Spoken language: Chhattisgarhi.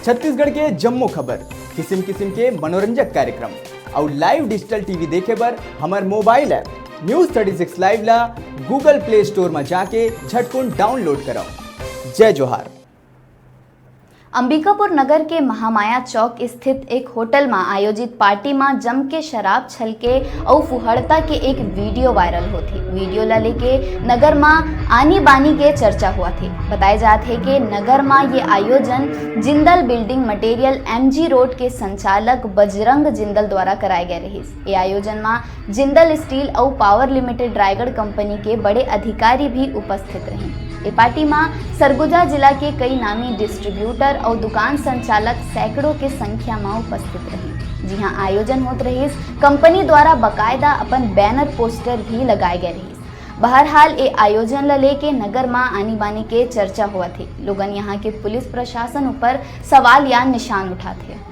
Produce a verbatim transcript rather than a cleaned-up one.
छत्तीसगढ़ के जम्मो खबर, किसिम किसिम के मनोरंजक कार्यक्रम अउ live digital TV देखे बर हमर mobile app News thirty six Live ला Google Play Store म जाके झटकुन download करव। जय जोहार। अंबिकापुर नगर के महामाया चौक स्थित एक होटल म आयोजित पार्टी म जम के शराब छलके अउ फुहड़ता के एक वीडियो वायरल होथे। वीडियो ला लेके नगर म आनी बानी के चर्चा होवत हे। बताए जात हे कि नगर म ये आयोजन Jindal building material, MG road के संचालक बजरंग जिंदल द्वारा कराए गए रहिस। ये आयोजन म जिंदल स्टील अउ पावर लिमिटेड रायगढ़ कंपनी के बड़े अधिकारी भी उपस्थित रहिन। ए पार्टी म सरगुजा जिला के कई नामी डिस्ट्रीब्यूटर अउ दुकान संचालक सैकड़ों के संख्या म उपस्थित रहिन। जिहां आयोजन होत रहिस, कंपनी द्वारा बकायदा अपन बैनर पोस्टर भी लगाए गए रहिस। बहरहाल, ए आयोजन ल लेके नगर म आनी बानी के चर्चा होवत हे। लोगन यहां के पुलिस प्रशासन ऊपर सवाल या निशान उठात हे।